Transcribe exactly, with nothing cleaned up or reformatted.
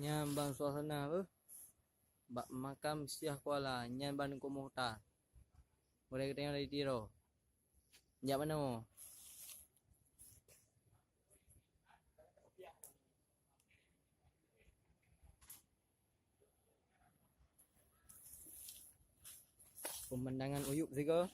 Nyan ban suasana beuh bak makam Syiah Kuala nyan ban Teungku Mukhtar. Gurée geutanyoe dari Tiro. Jak manoe? Pemandangan uyueb sigoe.